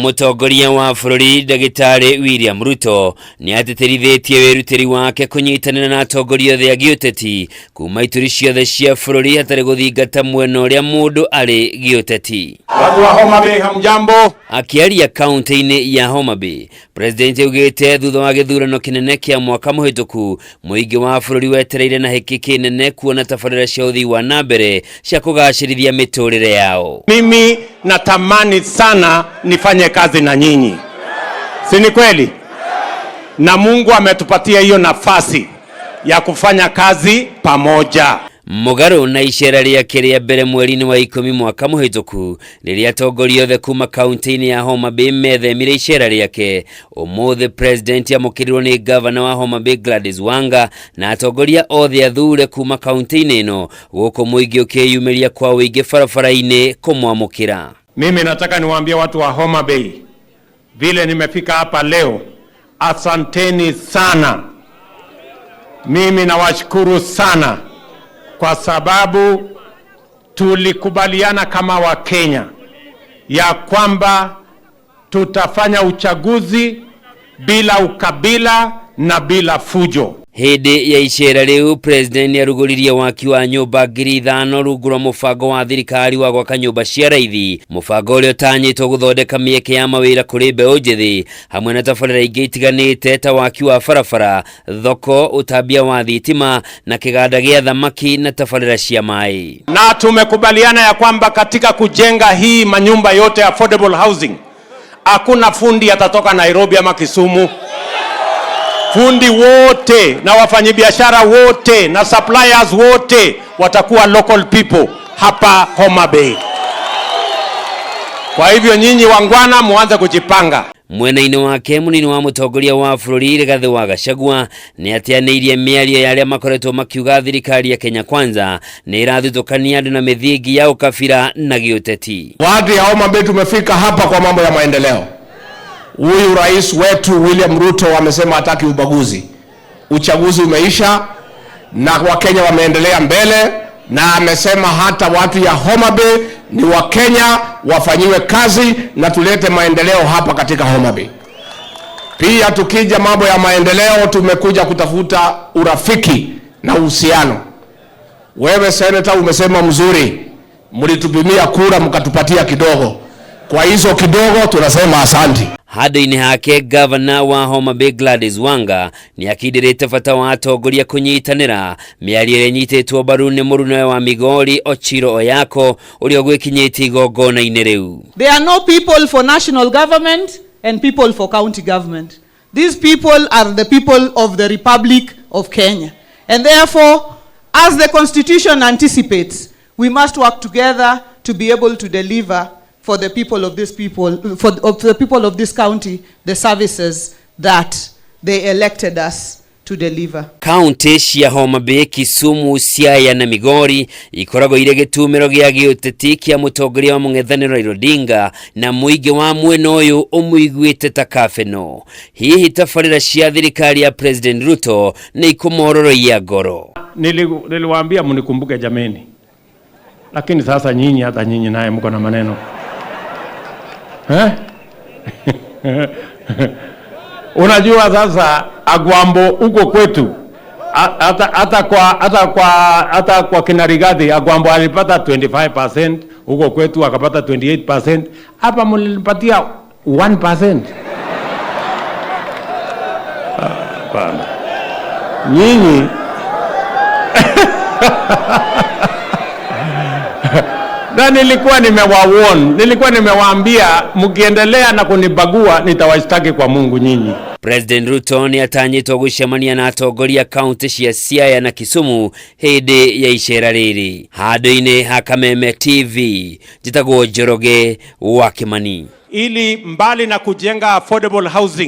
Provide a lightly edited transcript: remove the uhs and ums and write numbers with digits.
Mũtongoria wa bũrũri Ndagĩtarĩ William Ruto nĩ atĩtĩrithĩtie wĩrutĩri wake kũnyitanĩra na atongoria othe a gĩũteti kuma ituri ciothe cia bũrũri hatarĩ gũthingata mwena ũrĩa mũndũ arĩ gĩũteti. Watu wa Homa Bay, hamjambo? Akĩaria kaunti-inĩ ya Homa Bay, President augĩte thutha wa gĩthurano kĩnene kĩa mwaka mũhĩtũku, mũingĩ wa bũrũri wetereire na hĩkĩ kĩnene kuona tabarĩra cia ũthii wa na mbere cia kũgacĩrithia mĩtũrĩre yao. Mimi natamani sana nifanye kazi na nyinyi, si ni kweli? Na Mungu ametupatia hiyo nafasi ya kufanya kazi pamoja. Mũgarũ na icera rĩake rĩa mbere mweri-inĩ wa 10 mwaka mũhĩtũku, rĩrĩa atongoria othe kuma kaunti-inĩ ya Homa Bay methemire icera rĩake, ũmũthĩ President amũkĩrirwo nĩ gavana wa Homa Bay Gladys Wanga na atongoria othe athure kuma kaunti-inĩ ĩno, gũkũ mũingĩ ũkĩyumĩria kwa ũingĩ barabara-inĩ kũmwamũkĩra. Mimi nataka niwaambie watu wa Homa Bay, vile nimefika hapa leo, asanteni sana. Mimi nawashukuru sana kwa sababu tulikubaliana kama Wakenya ya kwamba tutafanya uchaguzi bila ukabila na bila fujo. Hĩndĩ ya icera rĩu, President nĩarugũririe waki wa nyũmba 5,000 rungu rwa mũbango wa thirikari wa gwaka nyũmba cia raithi, mũbango ũrĩa ũtanyĩtwo gũthondeka mĩeke ya mawĩra kũrĩ mbeũ njĩthĩ hamwe na tabarĩra ingĩ itiganĩte ta waki wa barabara, thoko, ũtambia wa thitima na kĩganda gĩa thamaki na tabarĩra cia maĩ. Na tumekubaliana ya kwamba katika kujenga hii manyumba yote affordable housing, hakuna fundi atatoka Nairobi ama Kisumu. Fundi wote na wafanyabiashara wote na suppliers wote watakuwa local people hapa Homa Bay. Kwa hivyo nyinyi wangwana muanze kujipanga. Mwena-inĩ wake, mũnini wa mũtongoria wa bũrũri Rigathĩ wa Gachagua nĩ ateanĩirie mĩario ya arĩa makoretwo makiuga thirikari ya Kenya Kwanza nĩ ĩrathutũkania andũ na mĩthingi ya ũkabira na gĩũteti. Watu ya Homa Bay tumefika hapa kwa mambo ya maendeleo. Huyu rais wetu William Ruto amesema hataki ubaguzi. Uchaguzi umeisha na Wakenya wameendelea mbele, na amesema hata watu ya Homa Bay ni Wakenya, wafanyiwe kazi na tulete maendeleo hapa katika Homa Bay. Pia tukija mambo ya maendeleo, tumekuja kutafuta urafiki na uhusiano. Wewe senator umesema mzuri, mlitupimia kura mkatupatia kidogo. Kwa hizo kidogo tunasema asanti. Handũ-inĩ hake, gavana wa Homa Bay Gladys Wanga nĩ akindĩrĩte bata wa atongoria kũnyitanĩra, mĩario ĩrĩa ĩnyitĩtwo mbaru nĩ mũrunawe wa Migori Ochilo Oyako ũrĩa ũgwĩkinyĩtie igongona-inĩ rĩu. There are no people for national government and people for county government. These people are the people of the Republic of Kenya. And therefore, as the Constitution anticipates, we must work together to be able to deliver for the people of this people, for of the people of this county, the services that they elected us to deliver. Kaunti cia Homa Bay, Kisumu, Siaya na Migori ikoragwo irĩ gĩtumĩro gĩa gĩũteti kĩa mũtongoria wa mũng'ethanĩro Raila Odinga na mũingĩ wa mwena ũyũ ũmũiguĩte ta kabeno. Hihi tabarĩra cia thirikari ya President Ruto nĩ ikũmororoia ngoro? Niliwaambia mnikumbuke jameni, lakini sasa nyinyi, hata nyinyi naye mko na maneno, eh? Unajua sasa Agwambo huko kwetu hata kwa kina Rigathi, Agwambo alipata 25%, huko kwetu akapata 28%. Hapa mlinipatia 1%. Hapana. Nyinyi na nilikuwa nimewawarn, nilikuwa nimewaambia mkiendelea na kunibagua nitawashtaki kwa Mungu nyinyi. President Ruto nĩ atanyĩtwo gũcemania na atongoria kaunti cia Siaya na Kisumu hĩndĩ ya icera rĩrĩ. Handũ-inĩ ha Kameme TV, njĩtagwo Njoroge wa Kimani. Ili mbali na kujenga affordable housing